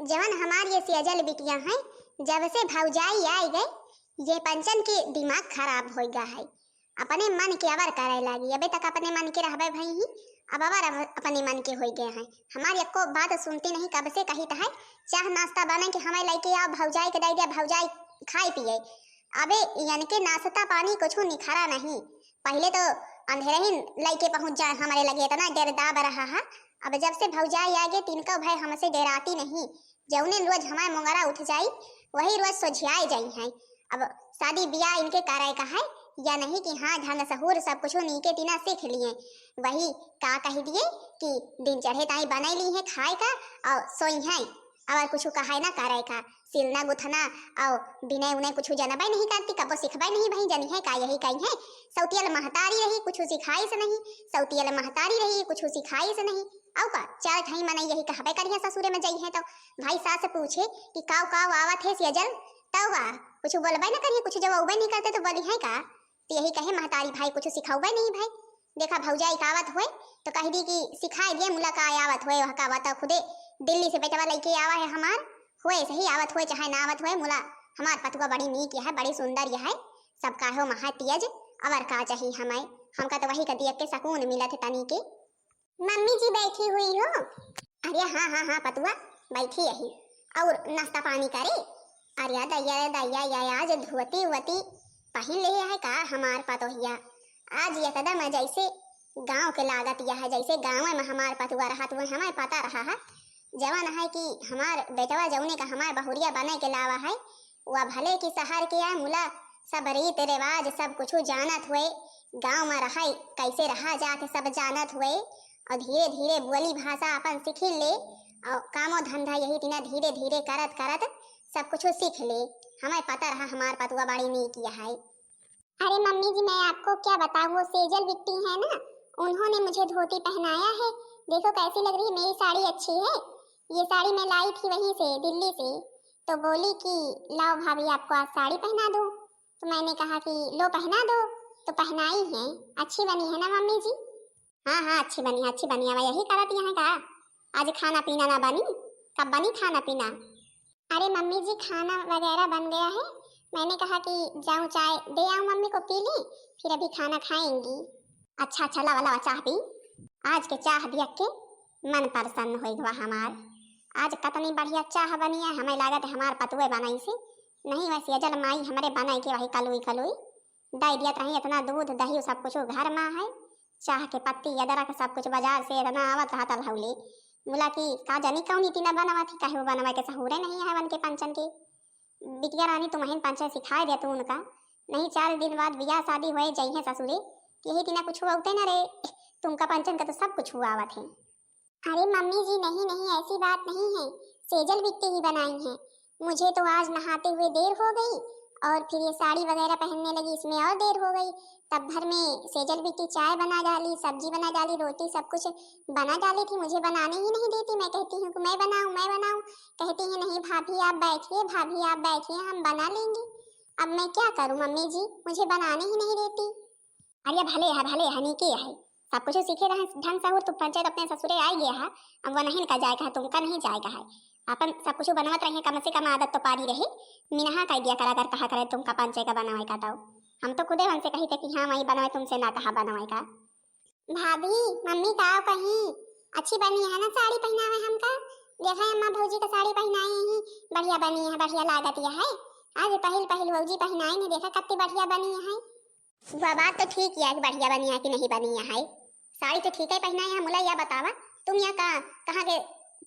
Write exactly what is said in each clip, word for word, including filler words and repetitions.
जवन हमार ये सेजल बिटिया हैं, जब से भौजाई आइ गए, ये पंचन के दिमाग खराब होइ गा है। अपने मन के अवर करे लागी। अबे तक अपने मन के रहबे भई ही, अब अवर अब अपने मन के होइ गए हैं। हमार एको बात सुनती नहीं, कब से कहित है, चाह नाश्ता बने के हमें लइके आओ, भौजाई के दइ दे, भौजाई खाए पिए। अबे इनके नाश्ता पानी कुछ निखरा नहीं। पहिले तो अंधेरे ही लइके पहुँच जाए हमरे लगे, इतना डेरदाब रहा है। अब जब से भौजाई आगे, तिनका भय हमसे डेराती नहीं। जौने रोज हमार मोंगरा उठ जाई, वही रोज सोझियाए जाई हैं। अब शादी बियाह इनके करे का है या नहीं कि हाँ, ढंग सहूर सब कुछ नीके तिना सीख लिए। वही का कहि दिए कि दिन चढ़े ताई बनइ ली है खाए का और सोई हैं, और कुछ कहे ना करे का। सिलना गुथना और बिनय उनय कुछ जनबे नहीं करती, कबो सिखबे नहीं भई, जनी है का यही कही है, सौतियल महतारी रही, कुछ सिखाइस नहीं, सौतियल महतारी रही, कुछ सिखाइस नहीं। अउ का, चार ठई मनई यही कहबे करिहे ससुरे में जइहे तो, भाई सास पूछे कि काव काव आवत है सेजल, तब आ, कुछ बोलबे न करिहे, कुछ जब अउबे नहीं करते तो बोली है का? तो यही कहे महतारी भाई कुछ सिखउबे नहीं भाई। देखा भौजाई का आवत होए तो कहि दी कि सिखाए दिए, मुला का आवत होए, वह का आवत खुदे दिल्ली से बेटवा लइके आवा है हमार, होए सही आवत होए चाहे ना आवत होए, मुला हमार पतुआ बड़ी नीक यह है, बड़ी सुंदर यह है, सब काहो महा तेज, अवर का चाही हमें, हमका तो वही का देख के सकून मिलत है तनी के। मम्मी जी बैठी हुई हो? अरे हाँ, हाँ, हाँ, पतुआ, बैठी यही। और नाश्ता पानी करे? अरे दैया, रे दैया, या आज धोती वोती पहिन ले है का हमार पतोहिया? आज एकदम जैसे गाँव के लागत यह है, जैसे गाँव में हमार पतुआ रहत हुए, हमें पता रहा है। जवन है कि हमार बेटवा जौने का हमार बहुरिया बने के लावा है, वा भले कि शहर के है मुला, सब रीत रिवाज सब कुछ जानत हुए, गाँव में रहे, कैसे रहा जात है, सब जानत हुए, और धीरे धीरे बोली भाषा अपन सीखी ले, और कामो धंधा यही तिना धीरे धीरे करत करत सब कुछ सीख ले। हमें पता रहा हमार पतुआ बड़ी नीक यह है। अरे मम्मी जी, मैं आपको क्या बताऊँ, वो सेजल बिट्टी है ना, उन्होंने मुझे धोती पहनाया है। देखो कैसी लग रही है, मेरी साड़ी अच्छी है? ये साड़ी मैं लाई थी वहीं से, दिल्ली से। तो बोली कि लाओ भाभी, आपको आज साड़ी पहना दूँ। तो मैंने कहा कि लो पहना दो। तो पहनाई है। अच्छी बनी है ना मम्मी जी? हाँ, हाँ, अच्छी बनी है, अच्छी बनी है। वह यही करत यहाँ का, आज खाना पीना ना बनी, कब बनी खाना पीना? अरे मम्मी जी, खाना वगैरह बन गया है। मैंने कहा कि जाऊँ चाय दे आऊँ मम्मी को पी लें, फिर अभी खाना खाएंगी। अच्छा, अच्छा, लावा, लावा, चाह पी। आज के चाह देख के मन प्रसन्न होइ गवा हमार। आज कतनी बढ़िया चाह बनी है, हमें लागत है हमार पतुए बनाइस। नहीं वैसे अजल माई हमरे बनाई के वही कलुई कलुई दइ दियत रही। इतना दूध दही सब कुछ घर मा है, चाह के पत्ती अदरक सब कुछ बाजार से इतना आवत रहत लहौले। मुला कि का जानी कौनी तिना बनवा थी, काहे वो बनवा के सहूरे नहीं है वन के पंचन के। बिटिया रानी, तुमहिन पंचे सिखाए दे तू उनका, नहीं चार दिन बाद बियाह शादी होए जइहे ससुरे, कि यही तिना कुछ अउते न रे, तुमका पंचन का तो सब कुछ आवत है। अरे मम्मी जी, नहीं, नहीं, ऐसी बात नहीं है, सेजल बिट्टी ही बनाई है। मुझे तो आज नहाते हुए देर हो गई और फिर ये साड़ी वगैरह पहनने लगी, इसमें और देर हो गई। तब भर में सेजल बिट्टी चाय बना डाली, सब्जी बना डाली, रोटी, सब कुछ बना डाली थी, मुझे बनाने ही नहीं देती। मैं कहती हूँ कि मैं बनाऊँ, मैं बनाऊँ, कहती है, "नहीं भाभी, आप बैठिए, भाभी, आप बैठिए, हम बना लेंगे।" अब मैं क्या करूँ मम्मी जी, मुझे बनाने ही नहीं देती। अरे भले है, भले है, नीके है, सब कुछ सीखे रहे ढंग सहूर। तू पंचे तो अपने ससुरे आइ गया है, अब वो नहीं का जाए का है, तुमका नहीं जाए का है। अपन सब कुछ बनवत रहे, कम से कम आदत तो पारी रहे। मिनहा कह दिया करा कर, कहा करे तुमका पंचे का बनवाए का, तो हम तो खुदे उनसे कही थे कि हाँ, वही बनवाए, तुमसे ना कहा बनवाए का। भाभी, मम्मी का कहीं अच्छी बनी है ना साड़ी पहनावे हमका? देखा अम्मा भौजी का साड़ी पहनाई ही, बढ़िया बनी है, बढ़िया लागत है। आज पहिल पहिल भौजी पहनाई ने, देखा कत्ती बढ़िया बनी है। वह बात तो ठीक है कि बढ़िया बनी है कि नहीं बनी है, साड़ी तो ठीक है पहनाई है। मुला या बतावा, तुम या का, कहाँ के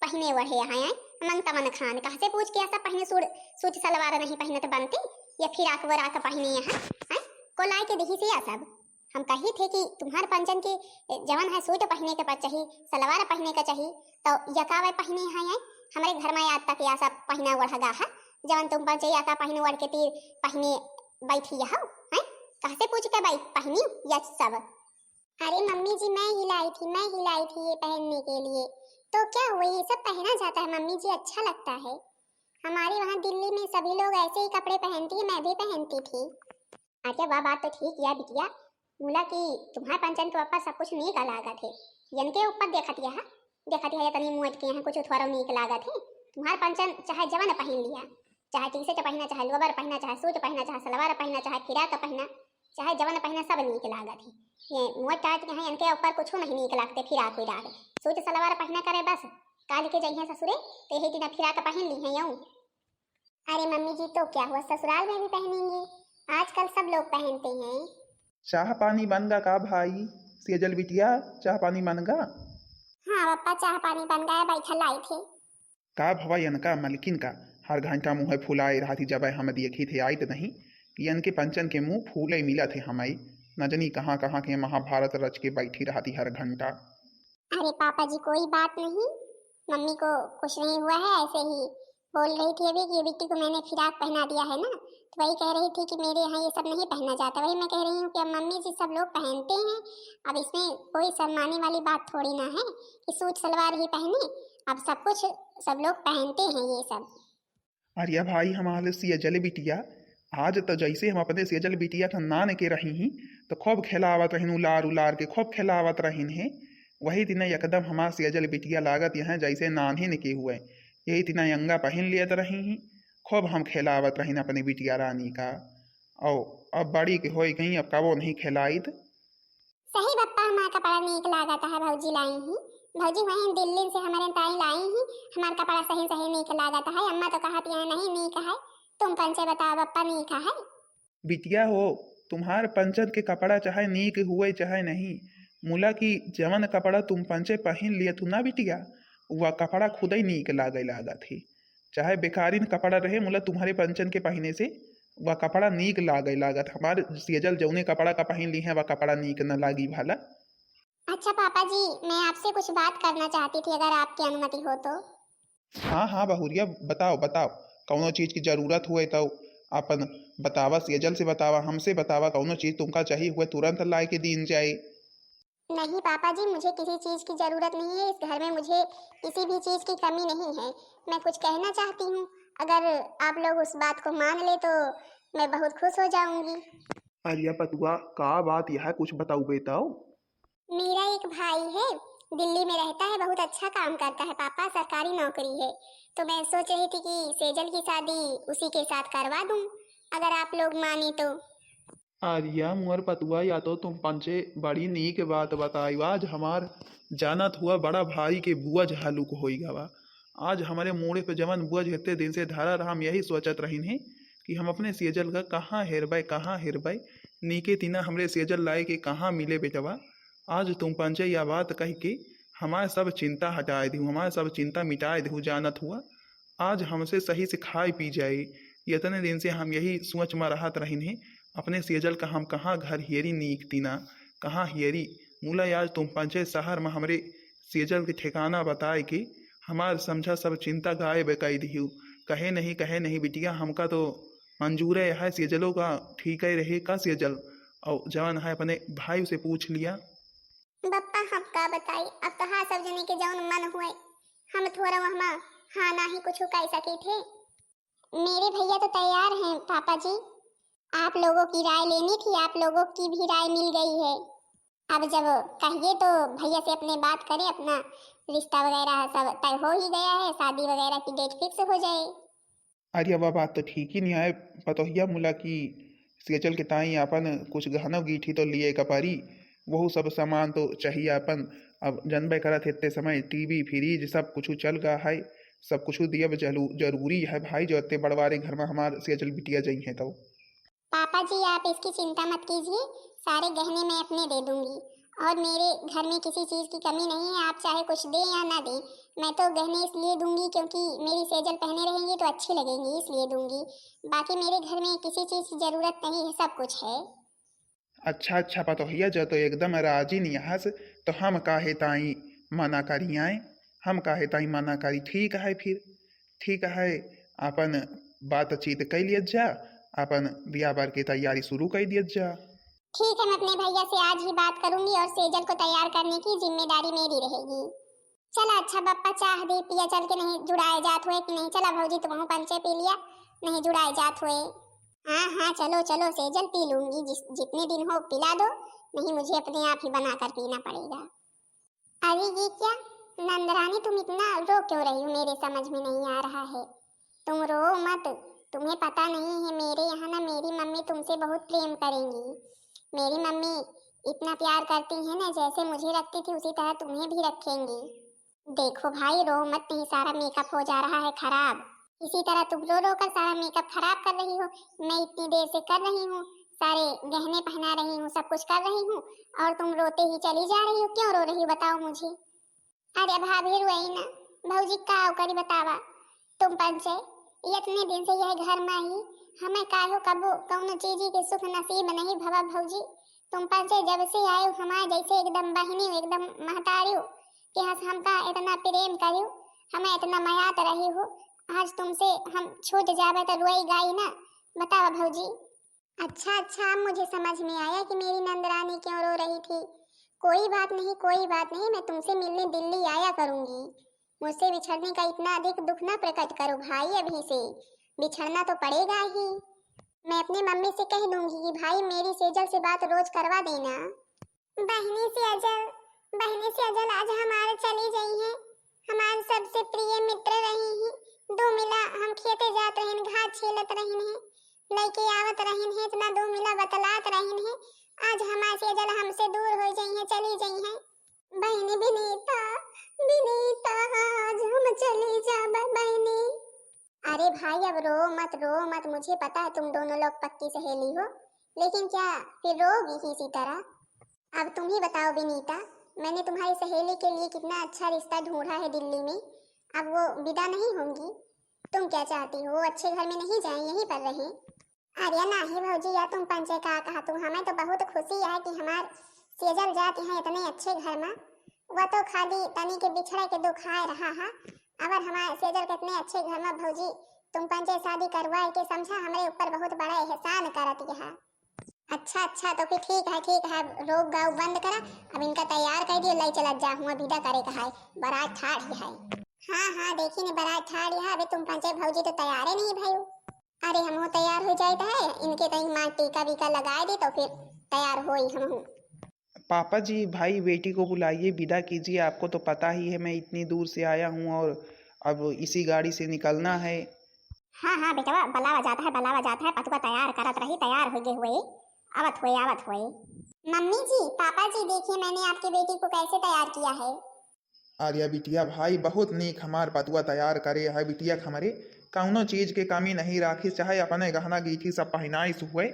पहिने ओढ़े हैं? अमन तमन खान कहाँ से पूछ के ऐसा पहिने? सूट, सूट सलवार नहीं पहिनत बनती, या फिराक वराक पहिने हैं, हैं? को लाए के दिही से या सब? हम कही थे कि तुम्हार पंचन के, ए, जवन है सूट पहिने के पर चाही, सलवार पहिने के चाही, तो यकावे पहिने हैं, हैं? हमरे घर में आज तक या सब पहिना ओढ़गा है, जवन तुम पंचे या का पहिने ओढ़ के तीर पहिने बैठी हो, हैं? कहाँ से पूछ के बाई पहिनी या सब? अरे मम्मी जी, मैं ही लाई थी, मैं ही लाई थी ये पहनने के लिए। तो क्या हुआ, ये सब पहना जाता है मम्मी जी, अच्छा लगता है। हमारे वहाँ दिल्ली में सभी लोग ऐसे ही कपड़े पहनती है, मैं भी पहनती थी। अरे वाह, बात तो ठीक है बिटिया। मुला कि तुम्हारे पंचन के ऊपर सब कुछ नीक लागत है, इनके ऊपर देखत यह, देखत यह तनी मोट के हैं, कुछ थोड़ा नीक लागत है। तुम्हार पंचन चाहे जवन पहिन लिया, चाहे टी शर्ट पहिना, चाहे लोअर पहिना, चाहे सूट पहिना, चाहे सलवार पहिना, चाहे फिराक पहिना, चाहे जवन पहिना, सब नीक लागत है। ये मुँह टाट के हैं, इनके ऊपर कुछ नहीं नीक लागते, फिराक उराक, सूट सलवार पहिना करे बस। काल के जइहें ससुरे तो यही दिना फिराक पहिन ली हैं यूं। अरे मम्मी जी, तो क्या हुआ, ससुराल में भी पहनेंगी, आजकल सब लोग पहनते हैं। चाह पानी बन गा का भाई? सेजल बिटिया, चाह पानी बन गा? हाँ पप्पा, चाह पानी बन गया, बैठा लाई थे। का भवा, इनका मलकिन का हर घंटा मुँह फुलाए रहत ही, जब हम देखी थे आइत नहीं कि इनके पंचन के मुँह फूले मिलत है। हमई न जनी कहाँ कहाँ के महाभारत रच के बैठी रहत ही हर घंटा। अरे पापा जी, कोई बात नहीं, मम्मी को कुछ नहीं हुआ है, ऐसे ही बोल रही थी अभी कि बिट्टी को मैंने फिराक पहना दिया है ना, तो वही कह रही थी कि मेरे यहाँ ये सब नहीं पहना जाता। वही मैं कह रही हूँ कि अब मम्मी जी सब लोग पहनते हैं, अब इसमें कोई शर्माने वाली बात थोड़ी ना है कि सूट सलवार ही पहने, अब सब कुछ, सब लोग पहनते हैं ये सब। अरे भाई, हमारे सेजल बिटिया, आज तो जैसे हम अपने सेजल बिटिया का नान के रही ही, तो खूब खेलावत रहिन, उलार उलार के खूब खेलावत रहिन है। वही दिन एकदम हमार सेजल बिटिया लागत यहाँ जैसे नान्हे ने के हुए, यही दिन अंगा पहिन लेत रही ही। खूब हम खेलावत रहिन अपने बिटिया रानी का। और अब बड़ी के होई गई, अब कबो नहीं खेलाइत। सही बप्पा, हमार कपड़ा नीक लागत है, भौजी लाई ही। भौजी वहीं दिल्ली से हमारे ताई लाई ही, हमार कपड़ा सही सही नीक लागत है। अम्मा तो कहत यहाँ नहीं नीक है, तुम पंचे बताओ बप्पा, नीक है? बिटिया हो, तुम्हार पंचन के कपड़ा चाहे नीक हुए चाहे नहीं, मुला की जवन कपड़ा तुम पंचे पहिन लिया तू ना बिटिया, वह कपड़ा खुद ही नीक लागे लागत है। चाहे बेकारिन कपड़ा रहे, मुला तुम्हारे पंचन के पहिने से वह कपड़ा नीक लागे लागत। हमार सेजल जौने कपड़ा का पहिन ली है, वह कपड़ा नीक न लागी भला। अच्छा पापा जी, मैं आपसे कुछ बात करना चाहती थी, अगर आपकी अनुमति हो तो। हाँ हाँ बहुरिया, बताओ बताओ, कौनो चीज की जरूरत हुए तो अपन बतावा, सेजल से बतावा, हमसे बतावा, कौनो चीज तुमका चाहिए हुए तुरंत लाए के दीन जाए। नहीं पापा जी, मुझे किसी चीज की जरूरत नहीं है, इस घर में मुझे किसी भी चीज की कमी नहीं है। मैं कुछ कहना चाहती हूँ, अगर आप लोग उस बात को मान ले तो मैं बहुत खुश हो जाऊंगी। अरे पतुआ, का बात यह है, कुछ बताओ बेटाओ। मेरा एक भाई है, दिल्ली में रहता है, बहुत अच्छा काम करता है पापा, सरकारी नौकरी है। तो मैं सोच रही थी कि सेजल की शादी उसी के साथ करवा दूं, अगर आप लोग माने तो। अरिया मोर पतुआ, या तो तुम पंचे बड़ी नीक बात बताई। आज हमार जानत हुआ बड़ा भाई के बुअज हलुक होई गवा। आज हमरे मूड़े पे जवन बुअज हेते दिन से धरा रहा, हम यही सोचत रहिन है कि हम अपने सेजल का कहाँ हेरबै, कहाँ हेरबै। नीके तिना हमरे सेजल लाए के कहाँ मिले बेटवा। आज तुम पंचे या बात कह के हमार सब चिंता हटाए दिहु, हमार सब चिंता मिटाए दिहु। जानत हुआ, आज हमसे सही से खाए पी जाए। इतने दिन से हम यही सोच में रहत रहिन है, अपने सेजल का हम कहाँ घर हेरी नीक तिना, कहाँ हेरी। मुला आज तुम पंचे शहर में हमरे सेजल के ठिकाना बताए के हमार समझा सब चिंता गायब कई दिहु। कहे नहीं, कहे नहीं बिटिया, हमका तो मंजूरे है, सेजलो का ठीक है रहे का सेजल, और जवन है अपने भाई से पूछ लिया। बप्पा हम का बताई, अब तो हाँ सब जने के जौन मन हुए, हम थोड़ा वहमा हाँ ना ही कुछ कह सके थे। मेरे भैया तो तैयार हैं पापा जी, आप लोगों की राय लेनी थी, आप लोगों की भी राय मिल गई है। अब जब कहिए तो भैया से अपने बात करें, अपना रिश्ता वगैरह सब तय हो ही गया है, शादी वगैरह की डेट फिक्स हो जाए। अरे अब बात तो ठीक ही नहीं आए, पतोहिया मुला की सेजल के ताई अपन कुछ गहनो गीठी तो लिए का परी, वहू सब सामान तो चाहिए अपन। अब जनबे करत है, इतने समय टीवी, फ्रिज सब कुछ चल गया है, सब कुछ दियब जलू-, जरूरी है भाई, जो इतने बड़वारे घर में हमार सेजल बिटिया जई हैं तो। पापा जी, आप इसकी चिंता मत कीजिए, सारे गहने मैं अपने दे दूंगी। और मेरे घर में किसी चीज़ की कमी नहीं है, आप चाहे कुछ दें या ना दें, मैं तो गहने इसलिए दूंगी क्योंकि मेरी सेजल पहने रहेंगी तो अच्छी लगेंगी, इसलिए दूंगी। बाकी मेरे घर में किसी चीज़ की ज़रूरत नहीं है, सब कुछ है। अच्छा अच्छा पतोहिया, जब तो एकदम राजी नियास, तो हम काहे ताई मना करी आए, हम काहे ताई मना करी। ठीक है फिर, ठीक है, अपन बातचीत कर लियत जा, अपन बियाह बर के तैयारी शुरू कर दियत जा। ठीक है, मैं अपने भैया से आज ही बात करूंगी और सेजल को तैयार करने की जिम्मेदारी मेरी रहेगी। चला अच्छा बप्पा, चाह दे पिया चल के, नहीं जुड़ाए जात हुए कि नहीं। चला भौजी, तुमहू पंचे पी लिया, नहीं जुड़ाए जात हुए। हाँ हाँ, चलो चलो, सेजल पी लूंगी, जिस जितने दिन हो पिला दो, नहीं मुझे अपने आप ही बना कर पीना पड़ेगा। अरे ये क्या, नंदरानी, तुम इतना रो क्यों रही हो, मेरे समझ में नहीं आ रहा है। तुम रो मत, तुम्हें पता नहीं है, मेरे यहाँ ना मेरी मम्मी तुमसे बहुत प्रेम करेंगी। मेरी मम्मी इतना प्यार करती है ना, जैसे मुझे रखती थी उसी तरह तुम्हें भी रखेंगी। देखो भाई, रो मत, नहीं सारा मेकअप हो जा रहा है खराब। इसी तरह तुम रो रो कर सारा मेकअप खराब कर रही हो। मैं इतनी देर से कर रही हूँ, सारे गहने पहना रही हूँ, सब कुछ कर रही हूँ, और तुम रोते ही चली जा रही हो। क्यों रो रही हो, बताओ मुझे। अरे भाभी, रोई ना, भौजी का करी बतावा। तुम पंचे, इतने दिन से यह घर में ही, हमें काहो कबो कौनो चीजी के सुख नसीब नहीं भवा भौजी। तुम पंचे जब से आए हो, हमारे जैसे एकदम बहनी हो, एकदम महतारी हो, कि हंस हमका इतना प्रेम करियो, हमें इतना मयात रही हो। आज तुमसे हम छूट जावे तो रोई गाई ना, बतावा भौजी। अच्छा, अच्छा, अब मुझे समझ में आया कि मेरी नंदरानी क्यों रो रही थी। कोई बात नहीं, कोई बात नहीं, मैं तुमसे मिलने दिल्ली आया करूंगी। मुझसे बिछड़ने का इतना अधिक दुख ना प्रकट करो भाई, अभी से बिछड़ना तो पड़ेगा ही। मैं अपनी मम्मी से कह दूंगी कि भाई, मेरी सेजल से बात रोज करवा देना। बहिनी सेजल, बहिनी सेजल, आज हमारे चली गई हैं, हमारे सबसे प्रिय मित्र रही हैं। दो मिला हम खेते जात रहिन, घास छीलत रहिन हैं, लइके आवत रहिन हैं, इतना दो मिला बतलात रहिन हैं। आज हमारे सेजल हमसे दूर हो गई हैं, चली गई हैं। बहिनी विनीता, विनीता, आज हम चली जाबे बहिनी। अरे भाई, अब रो मत, रो मत, मुझे पता है तुम दोनों लोग पक्की सहेली हो, लेकिन क्या फिर रोओगी ही इसी तरह? अब तुम ही बताओ विनीता, मैंने तुम्हारी सहेली के लिए कितना अच्छा रिश्ता ढूंढा है दिल्ली में, अब वो विदा नहीं होंगी। तुम क्या चाहती हो, वो अच्छे घर में नहीं जाएं, यहीं पर रहें? अरे नाही भौजी, या तुम पंचे का कहा तू, हमें तो बहुत खुशी है कि हमार सेजल जात हैं इतने अच्छे घर में। वह तो खाली तनी के बिछड़े के दुख आए रहा है, अगर हमार सेजल के इतने अच्छे घर में भौजी तुम पंचे शादी करवाए के, समझा, हमरे ऊपर बहुत बड़ा एहसान करत यह। अच्छा, अच्छा, तो फिर ठीक है, ठीक है, रोक गाओ बंद करा, अब इनका तैयार कर दियो, लई चलत जा, हुआ विदा करे का है, बारात ठाड़ ही है। हाँ, हाँ, देखी ने बारात ठाड़ ही है, अबे तुम पंचे भौजी तो तैयारे नहीं भयू। अरे, हमहू तैयार हो जाइत है, इनके तनी माँ टीका वीका लगाए दे तो फिर तैयार होई हमहू। पापा जी, भाई बेटी को बुलाइए, विदा कीजिए। आपको तो पता ही है मैं इतनी दूर से आया हूँ और अब इसी गाड़ी से निकलना है। हाँ, हाँ बेटवा, बुलावा जात है, बुलावा जात है, पतुआ तैयार करत रही, तैयार होइगे हुए, आवत हुए, आवत हुए। मम्मी जी, पापा जी, देखिए मैंने आपकी बेटी को कैसे तैयार किया है। अरे बिटिया भाई, बहुत नीक हमार पतुआ तैयार करे है बिटिया, हमरे कौनो चीज के कमी नहीं राखिस, चाहे अपने गहना गीठी सब पहिनाइस हुए,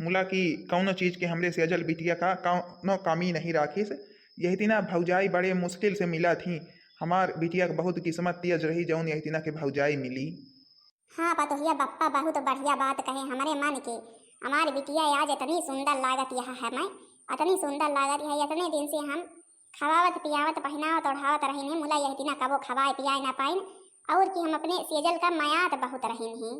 मुला कि कौनो चीज के हमरे सेजल बिटिया का कौनो कमी नहीं राखिस। यही दिना भौजाई बड़े मुश्किल से मिला थी, हमार बिटिया के बहुत किस्मत तेज रही जौन यही दिना के भौजाई मिली। हाँ पतोहिया बप्पा, बहुत बढ़िया बात कहे हमरे मन के। हमार बिटिया आज इतनी सुंदर लागत यह है, मैं इतनी सुंदर लागत यह, इतने दिन से हम खवावत पियावत पहिनावत ओढ़ावत रहिन है, मुला यह दिना कबो खवाए पियाए ना पाइन, और कि हम अपने सेजल का मयात बहुत रहिन है।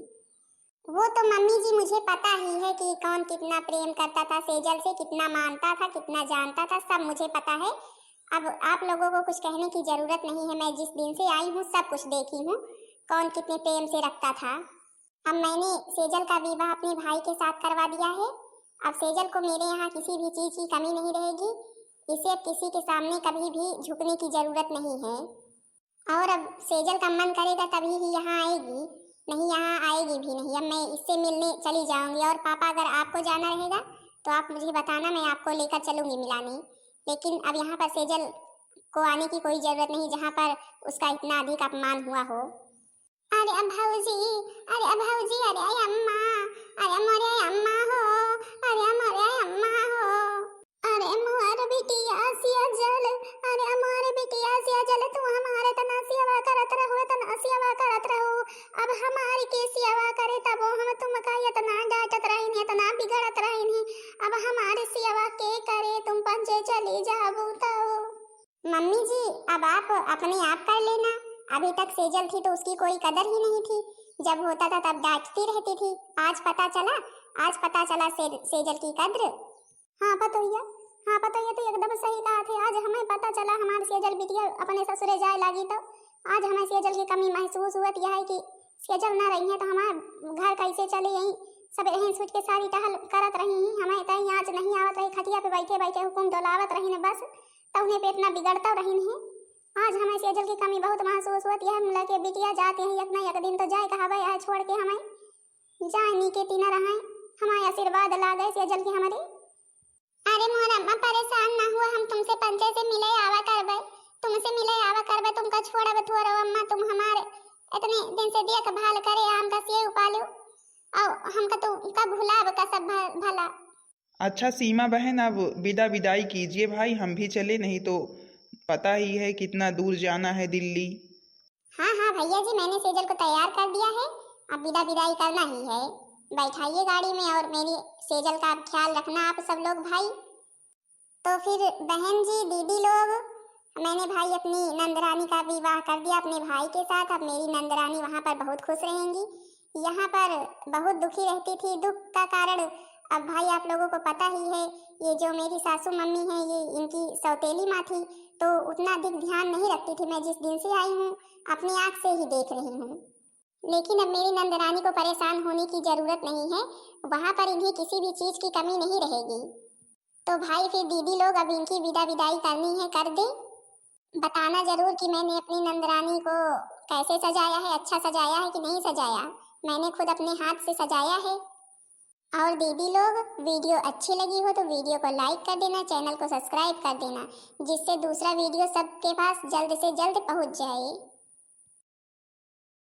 वो तो मम्मी जी मुझे पता ही है कि कौन कितना प्रेम करता था सेजल से, कितना मानता था, कितना जानता था, सब मुझे पता है। अब आप लोगों को कुछ कहने की जरूरत नहीं है, मैं जिस दिन से आई हूँ सब कुछ देखी हूँ, कौन कितने प्रेम से रखता था। अब मैंने सेजल का विवाह अपने भाई के साथ करवा दिया है। अब सेजल को मेरे यहाँ किसी भी चीज की कमी नहीं रहेगी। इसे अब किसी के सामने कभी भी झुकने की जरूरत नहीं है। और अब सेजल का मन करेगा तभी ही यहाँ आएगी, नहीं यहाँ आएगी भी नहीं। अब मैं इससे मिलने चली जाऊंगी और पापा अगर आपको जाना रहेगा तो आप मुझे बताना, मैं आपको लेकर चलूंगी मिलाने। लेकिन अब यहाँ पर सेजल को आने की कोई जरूरत नहीं जहाँ पर उसका इतना अधिक अपमान हुआ हो। अरे भौजी, अरे भौजी, अरे अम्मा, अरे मोरे अम्मा हो, अरे मोरे अम्मा हो। अरे मोर बिटिया सेजल, अरे मोर बिटिया सेजल, तू हमारे तना सेवा करत रहो, तना सेवा करत रहो। अब हमारी के सेवा करे, तबो हम तुमका इतना डांटत रहिन, इतना बिगड़त रहिन। अब हमारे सेवा के करे, तुम पंचे चली जाबू तो। मम्मी जी, अब आप अपने आप कर लेना। अभी तक सेजल थी तो उसकी कोई कदर ही नहीं थी। जब होता था तब डांटती रहती थी। आज पता चला, आज पता चला से-, सेजल की कद्र। हाँ पतोहिया, हाँ पतोहिया, तू एकदम सही कहा थे। आज हमें पता चला हमार सेजल बिटिया अपने ससुरे जाए लागी तो आज हमें सेजल की कमी महसूस हुआ। यह है कि सेजल ना रही है तो हमार घर कैसे चले? यहीं सब यहीं सूत के सारी टहल करत रही हैं। हमें तई आज नहीं आवत रही, खटिया पे बैठे बैठे हुकुम डोलावत रही ने बस। तौने पे इतना बिगड़ता रहिन है। आज हमें सेजल की कमी बहुत महसूस होत है। हम लगे बिटिया जाते हैं, एक ना एक दिन तो जाए कहावे है छोड़ के हमें। जाए नी के तीना रहे, हमारे आशीर्वाद लागे सेजल की हमारी। अरे मोर अम्मा, परेशान ना हुआ, हम तुमसे पंचे से मिले आवा करबे, तुमसे मिले आवा करबे, तुमका छोड़ब थोरो अम्मा, तुम हमारे इतने दिन से देखभाल करे आम का सेव पालू, और हमका तुमका भुलाब का सब भ-, भला। अच्छा सीमा बहन, अब विदा विदाई कीजिए भाई, हम भी चले, नहीं तो पता ही है कितना दूर जाना है दिल्ली। हाँ हाँ भैया जी, मैंने सेजल को तैयार कर दिया है, अब विदा विदाई करना ही है। बैठाइए गाड़ी में और मेरी सेजल का आप ख्याल रखना आप सब लोग भाई। तो फिर बहन जी, दीदी लोग, मैंने भाई अपनी नंदरानी का विवाह कर दिया अपने भाई के साथ। अब मेरी नंदरानी वहाँ पर बहुत खुश रहेंगी। यहाँ पर बहुत दुखी रहती थी। दुख का कारण अब भाई आप लोगों को पता ही है, ये जो मेरी सासू मम्मी हैं, ये इनकी सौतेली माँ थी, तो उतना अधिक ध्यान नहीं रखती थी। मैं जिस दिन से आई हूँ, अपनी आँख से ही देख रही हूँ। लेकिन अब मेरी नंदरानी को परेशान होने की जरूरत नहीं है, वहाँ पर इन्हें किसी भी चीज की कमी नहीं रहेगी। तो भाई फिर दीदी लोग, अब इनकी विदा विदाई करनी है, कर दे। बताना जरूर कि मैंने अपनी नंदरानी को कैसे सजाया है, अच्छा सजाया है कि नहीं सजाया। मैंने खुद अपने हाथ से सजाया है। और दीदी लोग, वीडियो अच्छी लगी हो तो वीडियो को लाइक कर देना, चैनल को सब्सक्राइब कर देना, जिससे दूसरा वीडियो सबके पास जल्द से जल्द पहुंच जाए।